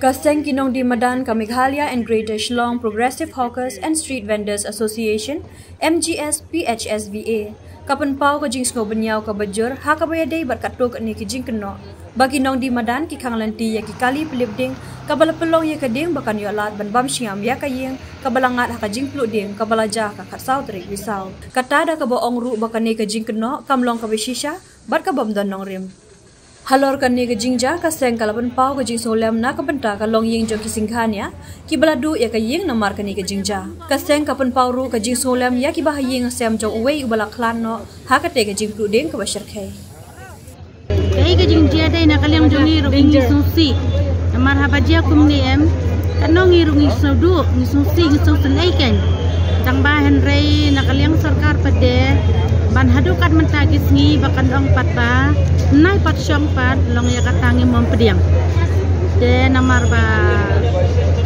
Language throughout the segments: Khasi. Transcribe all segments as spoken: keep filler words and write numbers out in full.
Ka seng ki nongdie madan ka Meghalaya and Greater Shillong Progressive Hawkers and Street Vendors Association, M G S P H S V A, ka pynpaw ka jingsngewbynniaw kaba jur ha kaba ïadei bad katto katne ki jingkynnoh ba ki nongdie madan ki khang lynti ïa ki kali pyllip dieng kaba la pynlong ïa ka dieng ba kan ïoh lad ban bam shngiam ïa ka ïing kaba la ngat ha ka jingpluh dieng kaba la jia ha ka khatsaw tarik Risaw. Kata da kaba ong ruh ba kane ka jingkynnoh kam long kaba shisha bad ka bym don nongrim. Halor kane ka jingjia, ka seng ka la pynpaw ka jingsngewlem na ka bynta ka longïing jong ki Singhania kiba la duh ïa ka ïing namar kane ka jingjia. Ka seng ka pynpaw ruh ka jingsngewlem ïa kiba ha ïing ha sem jong uwei uba la khlad noh ha kata ka jingpluh dieng kaba shyrkhei. Kaei ka jingjia dei na ka liang jong ngi ruh ngi sngewsih. Namar haba jia kumne em, katno ngi ruh ngi sngewduh, ngi sngewsih, ngi sngewsih ei kein. Tang ba hynrei na ka liang sorkar pat de ban haduh kat mynta ki sngi ba kan ong pat ba nai pat shong pat long ïa kata ngim pdiang. Te namar ba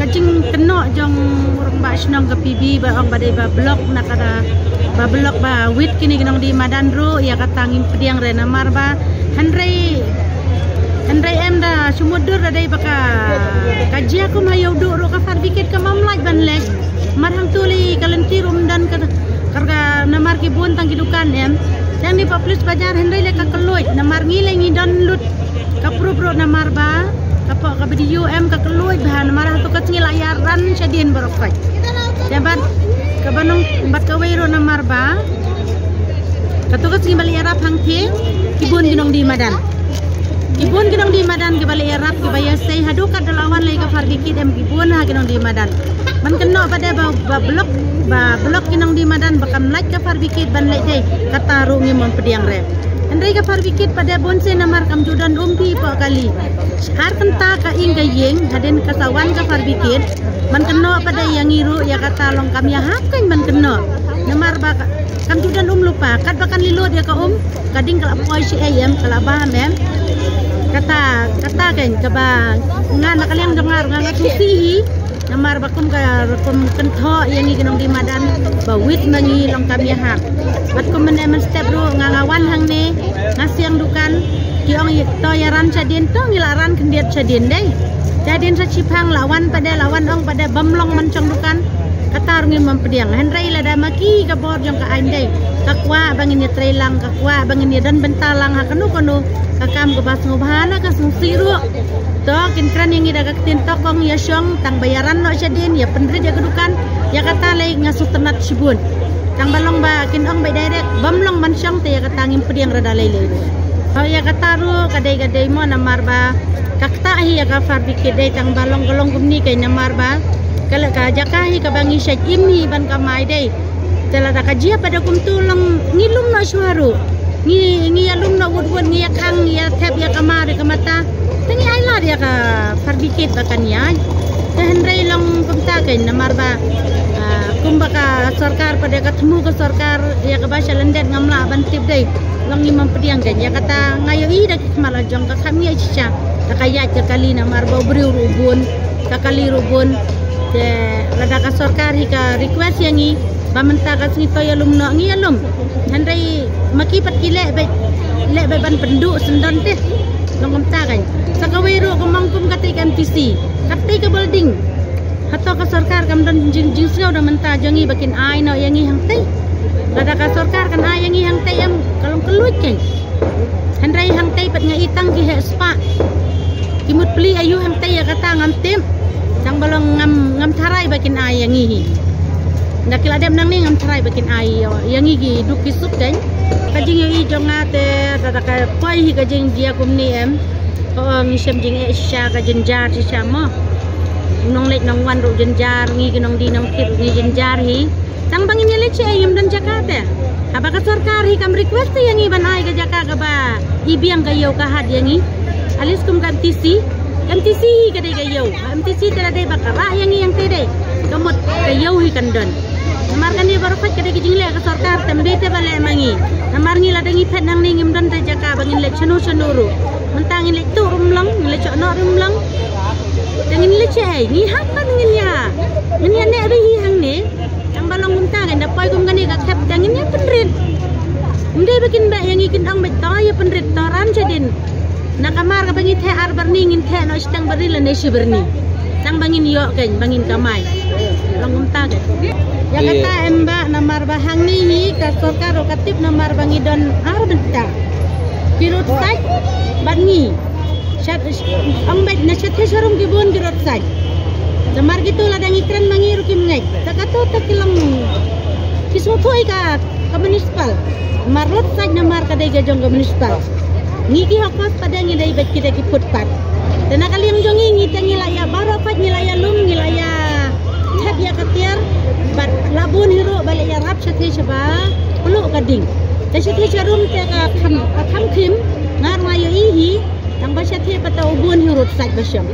ka jingkynnoh jong u rangbah shnong ka P B ba ong ba dei ba block na kata ba block ba wit kine ki nongdie madan ruh ïa kata ngim pdiang re namar ba hynrei hynrei em da shu mutdur da dei ba ka ka jia kum ha Ïewduh ruh ka fire brigade kam lait ban leh. Mar hangtu lei ka lynti ruh ym don ka, ka namar ki bun tang ki dukan em. Tang ni ba police bajar hynrei lei ka kylluid namar ngi lei ngi don lut. Ka prup ruh namar ba ka pok ka video em ka kylluid ba namar hangtu ka sngi la ïaran shadien baroh khoit. Te bad kaba nong bad kawei ruh namar ba katu ka sngi ba la ïarap hangthie ki bun ki nongdie madan. Ki bun ki nongdie madan kiba la ïarap kiba ïasei haduh kat da la wan lei ka fire brigade em ki bun ha ki nongdie madan. Ban kynnoh pat de ba ba block ba block ki nongdie madan ba kam lait ka fire brigade ban leit dei kata ruh ngim pdiang re. Hynrei ka fire brigade pat de bun se namar kam ju don um phi pok kali. Ar kynta ka ing ka ïing hadien ka sa wan ka fire brigade. Ban kynnoh pat de ïa ngi ruh ïa kata long kam ïahap kein ban kynnoh. Namar ba ka- kam ju don um lypa katba kan lilot ïa ka um ka ding ka la poi shi ei em ka la bam em. Kata kata kein kaba nga na ka liang jong nga ruh nga nga sngewsih hi. Namar ba kum ka kum kynthoh ïa ngi ki nongdie madan ba wit ma ngi long kam ïahap. Bad kum mynne mynstep ruh nga nga wan hangne nga siang dukan ki ong ïa to ïaran shadien to ngi la ran khyndiat shadien dei. Shadien sa shiphang la wan pat de la wan ong pat de bym long man shong dukan. Kata ruh ngim pdiang hynrei lada ma ki ka bor jong ka aiñ dei ka kwah ba ngin ïatrei lang ka kwah ba ngin ïadon bynta lang ha kano kano ka kam kaba sngewbha na ka sngewsih ruh. To kin kren ïa ngi da ka ktien to kong ïa shong tang ba ïaran noh shadien ïa pynrit ïa ka dukan ïa kata lei nga sngewtynnat shibun. Tang ba long ba kin ong ba direct bym long man shong te ïa kata ngim pdiang re da lei lei ruh. Ho ïa kata ruh ka dei ka dei mo namar ba ka ktah hi ïa ka fire brigade dei tang ba long ka long kumne kein namar ba ka la ka jaka hi kaba ngi shait im hi ban kamai dei. Te lada ka jia pat de kumtu long ngi lum noh shuwa ruh. Ngi ngi ïa lum noh wut wut ngi ïa khang ngi ïa thep ïa ka mar ïa ka mata. Te ngi ai lad ïa ka fire brigade ba kan ïaid. Te hynrei long kumta kein namar ba ah, kumba ka sorkar pat de ka thmu ka sorkar ïa kaba sha lyndet ngam lah ban tip dei. Long ngim pdiang kein ïa kata nga ïohi da ki khmat la jong ka kham ngi shisha da ka ïaid ka kali namar ba u briew ruh bun ka kali ruh bun. Te lada ka sorkar hi ka request ïa ngi ba mynta ka sngi to ïalum noh ngi ïalum. Hynrei ma ki pat ki leh bad leh bad ban pynduh syndon te. Long kumta kein sa kawei ruh ka mong kum katei ka M T C katei ka building. Hato ka sorkar kam don jing jingsngew da mynta jong ngi ba kin ai noh ïa ngi hangtei. Lada ka sorkar kan ai ïa ngi hangtei em ka long ka luid kein. Hynrei hangtei pat nga i tang ki heh spah. Ki mut pli ayu hangtei ïa kata ngam tip. Tang ba long ngam ngam tharai ba kin ai ïa ngi hi. Nda ki la dep nangne ngam tharai ba kin ai ïa ngi ki duk ki suk kein. Ka jingïohi jong nga te da ka poi hi ka jingjia kumne em. Ka ong ngi shem jingeh shisha ka jynjar shisha mo. Nongleit nongwan ruh jynjar ngi ki nongdie nongkit ngi jynjar hi. Tang ba ngin ïaleit shaei ngim don jaka te. Haba ka sorkar hi kam request te ïa ngi ban ai ka jaka kaba i biang ka ïew ka hat ïa ngi. At least kum ka M T C. Ka M T C hi ka dei ka ïew. Ka M T C te la dei ba ka rah ïa ngi hangtei dei. Ka mut ka ïew hi kan don. Namar kane baroh peit ka dei ka jingleh ka sorkar te ym dei te ba leh ma ngi. Namar ngi lada ngi phet nangne ngim don te jaka ba ngin leit shano shano ruh. Mynta ngin leit tuh ruh ym long ngin leit shoh noh ruh ym long. Te ngin leit shaei ngi hap pat ngin ïa ngin ïa neh ruh hi hangne. Tang ba long kumta kein da poi kum kane ka khep te ngin ïa pynrit. Ym dei ba kin beh ïa ngi kin ong beit to ïa pynrit to ran shadien. Na ka mar kaba ngi theh ar byrni ngin theh noh shiteng byrni lane shi byrni. Tang ba ngin ïoh kein, ba ngin kamai. Long kumta kein. Ïa kata em bah, namar ba hangne hi ka sorkar ruh ka tip namar ba ngi don ar bynta. Ki road side bad ngi. Shat, ong bad na shatei sharum ki bun ki road side. Namar kito lada ngi kren ma ngi ruh kim ngeit. Te kato te ki long ki sngewthuh ïa ka, ka municipal. Namar road side namar ka dei ka jong ka municipal. Ngi ki hawkers pat de ngi dei bad kita ki footpath. Te na ka liang jong ngi, ngi te ngi la ïa baroh pat ngi la ïa lum, ngi la ïa thep ïa ka tiar bad la bun hi ruh ba la ïarap shatei shaba pluh ka ding. Te shatei sharum te ka kham, ka kham khim, nga ruh nga ïohi hi. Tang ba shatei pat te u bun hi road side ba shong.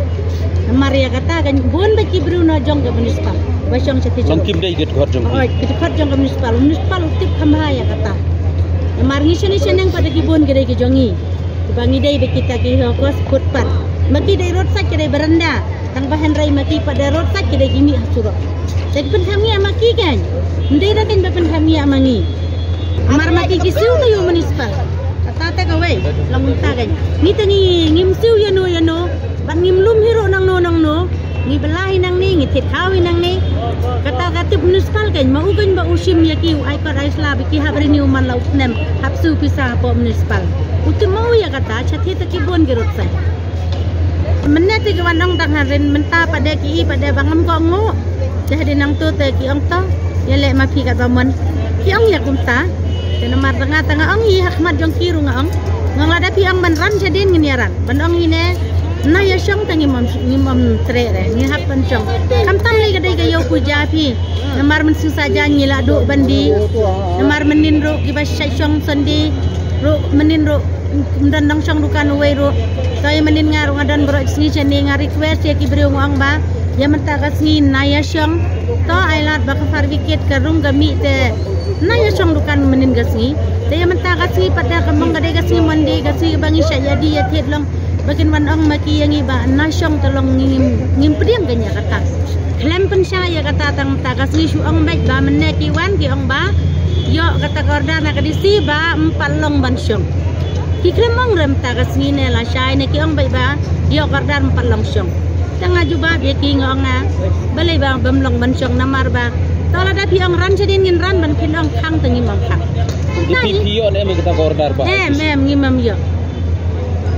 Namar ïa kata ka bun bad ki briew na jong ka municipal ba shong shatei sharum. Long kim dei ki dkhot jong ki. Oi, ki dkhot jong ka municipal. Municipal u tip kham bha ïa kata. Namar ngi shane shaneng pat de ki bun ki dei ki jong ngi. Ba ngi dei bad kita ki hawkers footpath. Ma ki dei road side ki dei baranda. Tang ba hynrei ma ki pat dei road side ki dei ki mih ha surok. Te ki pyntham ngi ma ki kein. Ym dei da kein ba pyntham ngi ma ngi. Namar ma ki ki siew te ïa u municipal. Kata te kawei, long kumta kein. Ngi te ngi ngim siew ïano ïano. Bad ngim lum hi ruh nangno nangno. Ngi bylla hi nangne, ngi thied khaw hi nangne. Kata ka tip municipal kein, ma u kein ba u shim ïa ki u ai kot ai sla ba ki hap renew man la u snem, hap siew pisa hapoh municipal. U tip ma u ïa kata, shatei te ki bun ki road side. Mynne te ki wan ong dang ha rin mynta pat de ki i pat de ba ngam kohnguh. Te hadien nangto te ki ong to, ïaleh ma phi katba mon. Ki ong ïa kumta. Te namar da nga te nga ong hi ha khmat jong ki ruh nga ong. Nga ong lada phi ong ban ran shadien ngin ïa ran. Ban ong hi ne, na ïa shong te ngim ym, ngim ym treh re, ngi hap ban shong. Khamtam lei ka dei ka ïew puja phi. Namar mynsiem sajan ngi la duh ban die. Namar mynnin ruh kiba shait shong Sunday ruh mynnin ruh ym don nongshong dukan uwei ruh. To ïa mynnin nga ruh nga don baroh sngi shane nga request ïa ki briew nga ong ba ïa mynta ka sngi na ïa shong. To ai lad ba ka fire brigade ka rung ka mih te na ïa shong dukan mynnin ka sngi. Te ïa mynta ka sngi pat da ka mong ka dei ka sngi Monday ka sngi ba ngi shait ïa die ïa thied long. Ba kin wan ong ma ki ïa ngi ba na shong te long ngim, ngim pdiang kein ïa kata. Khlem pynshai ïa kata tang mynta ka sngi shu ong beit ba mynne ki wan ki ong ba ïoh kata ka order na ka D C ba ym pat long ban shong. Ki khlem ong re mynta ka sngi ne lashai ne ki ong beit ba ïoh ka order ym pat long shong. Te nga jubab ïa ki nga ong nga balei ba bym long ban shong namar ba to lada phi ong ran shadien ngin ran ban phin ong khang te ngim ong khang. Phi, phi ïoh ne em kata ka order ba? Em, em, ngim ym ïoh.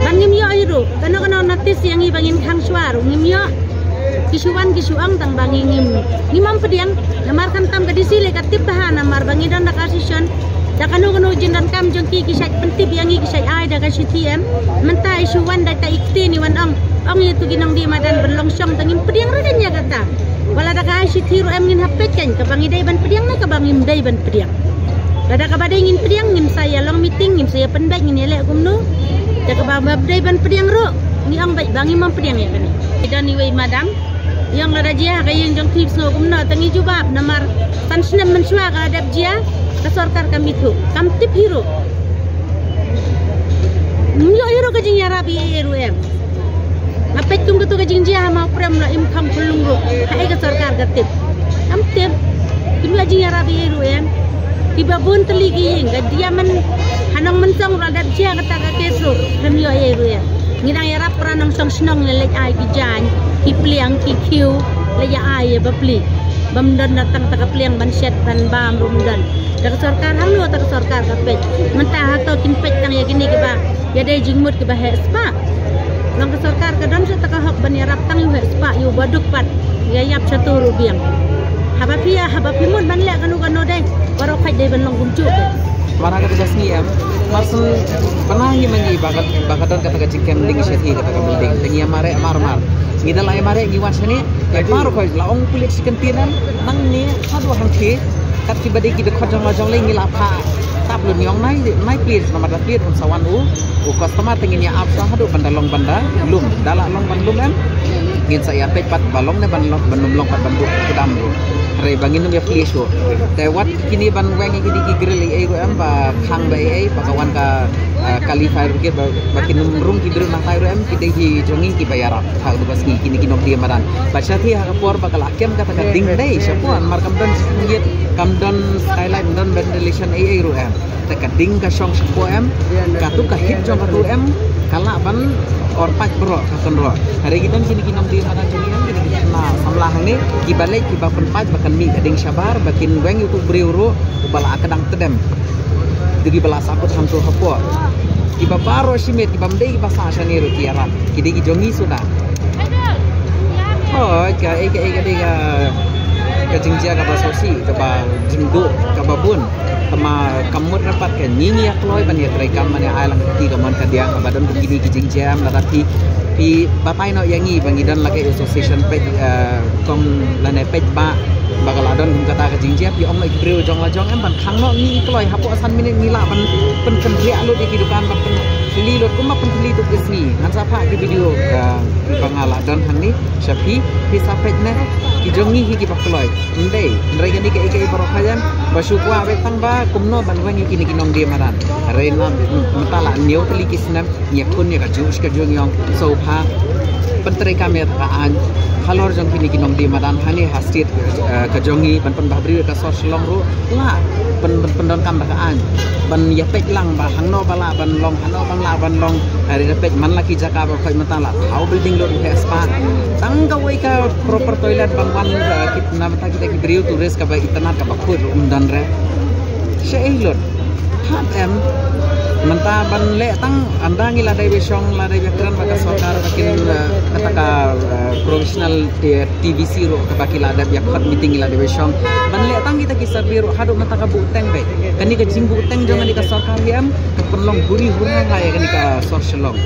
Ban ngim ïoh hi ruh. Kano kano notice ïa ngi ba ngin khang shuwa ruh ngim ïoh. Ki shu wan ki shu ong tang ba ngi ngim, ngim ym pdiang. Namar khamtam ka D C lei ka tip bha namar ba ngi don da ka association. Da kano kano jingdonkam jong ki ki shait pyntip ïa ngi ki shait ai da ka shithi em. Mynta i shu wan da ta i ktien i wan ong. Ong ïa tu ki nongdie madan ban long shong te ngim pdiang ruh kein ïa kata. Wat la da ka ai shithi ruh em ngin hap peit kein kaba ngi dei ban pdiang ne kaba ngim dei ban pdiang. Lada kaba dei ngin pdiang ngin sa ïa long meeting ngin sa ïa pynbeit ngin ïa leh kumno. Da kaba ym dei ban pdiang ruh ngi ong beit ba ngim ym pdiang ïa kane. I don iwei i madam i ong lada jia ha ka ïing jong phi sngew kumno te ngi jubab namar san snem mynshuwa ka la dep jia ka sorkar kam ithuh kam tip hi ruh. Ym ïoh hi ruh ka jingïarap ïa ei ruh em. Nga peit kum katu ka jingjia ha Mawprem la im kham pynlong ruh. Haei ka sorkar ka tip. Kam tip. Kim ïoh jingïarap ïa ei ruh em. Kiba bun tylli ki ïing ka jia man ha Nongmynsong ruh la dep jia kata ka case ruh. Kim ïoh ïa ei ruh em. Ngi dang ïarap para nongshong shnong leit ai ki jaiñ ki pliang ki khiew leit ïa ai ïa bapli. Bym don da tang ta ka pliang ban shet ban bam ruh ym don. Da ka sorkar hangno ta ka sorkar ka peit. Mynta hato kin peit tang ïa kine kiba ïa dei jingmut kiba heh spah. Long ka sorkar ka don sha ta ka hok ban ïarap tang ïa u heh spah ïa u baduk pat. Ïa ïap sha tu ruh biang. Haba phi ïa haba phi mut ban leh kano kano dei. Baroh peit dei ban long kumjuh. Mar ha kata ka sngi em. Mar syn bana hi ma ngi ba ka, ba ka don kata ka jingkem ding sha thi kata ka building. Te ngi ïa mareh mar mar. Ngi da la ïa mareh ngi wan shane. Ïa mar khoi la ong pulit shi kyntien em. Nangne haduh hangthie. Kat kiba dei ki dkhot jong la jong lei ngi la phah tap lum ïong nai, nai plied namar da plied un sa wan u, u customer te ngin ïa ap sa haduh ban da long ban da lum, da la long ban lum em. Ngin sa ïa peit pat ba long ne ban long, ban ym long pat ban buh kdam ruh. Hynrei ba ngin ym ïa plie shuh. Te wat kine ban weng ïa kine ki grill ei ei ruh em, ba khang ba ei ei, ba ka wan ka, ah, kali fire brigade, ba, ba kin ym rung ki briew nangtai ruh em, ki dei ki jong ngi kiba ïarap. Ha kaba sngi kine ki nongdie madan. Bad shathie ha ka por ba ka la kem kata ka ding dei, shapoh, namar kam don skylight, kam don skylight, kam don ventilation ei ei ruh em. Te ka ding ka shong shapoh em, katu ka heat jong katu em, ka lah ban or pait baroh ka kynroh. Hynrei ki don kine ki nongdie madan jong ngi em, kine ki khynnah samla hangne, kiba leit kiba pynpait ba kan mih ka ding shabar, ba kin weng ïa utu u briew ruh uba la kdang tdem. Dei kiba la sahkut hangto hapoh. Kiba baroh shimet, kiba ym dei kiba sah shane ruh ki ïarap. Ki dei ki jong ngi suda. Hooid, kaei kaei ka dei ka, ka jingjia kaba sngewsih, kaba jingduh, kaba bun. Tangba kam mut re pat, ka ngi ngi ïa kloi ban ïa treikam, ban ïa ai lang ka kti kamon kadiang, kaba don kum kine ki jingjia em, lada phi, phi batai noh ïa ngi ba ngi don la ka association peit, eh, kum lane peit ba, ba ka la don kum kata ka jingjia, phi ong noh ïa ki briew jong la jong em, ban khang noh, ngi kloi hapoh san minit ngi lah ban pyn, pynriah lut ïa ki dukan, ban pynthylli lut kumba pynthylli tu ka sngi. Ngan sa phah ki video, eh, ba nga la don hangne sha phi, phi sa peit ne, ki jong ngi hi kiba kloi. Ym dei, hynrei kane kaei kaei baroh ka ïeng, ba shu kwah beit tang ba kumno ban weng ïa kine ki nongdie madan. Hynrei na mynta la hynñiew tylli ki snem, ngi ïakhun ïa kajuh shi kajuh, ngi ong sngewbha pyntreikam ïa ka aiñ halor jong kine ki nongdie madan hangne ha state, eh, ka jong ngi, ban pynbha briew ïa ka sor Shillong ruh. Lah, pyn, pyn, pyndonkam da ka aiñ. Ban ïa peit lang ba hangno ba lah ban long, hangno ba lah ban long. Hynrei da peit man la ki jaka ba khoit mynta la thaw building lut u heh spah. Tang kawei ka proper toilet ban wan, eh, kit na bynta kita ki briew tourist kaba itynnad kaba khuid ruh ym don re. Shaei lut. Hap em. Mynta ban leh tang, ynda ngi la dei ba shong, la dei ba kren bad ka sorkar, ba kin, eh, kata ka, eh, provisional, eh, T V C ruh kaba ki la dep ïa khot meeting, ngi la dep ïa shong. Ban leh tang kita ki survey ruh haduh mynta ka buhteng beit. Kane ka jingbuhteng jong kane ka sorkar hi em, ka pynlong huri hura ïa kane ka sor Shillong.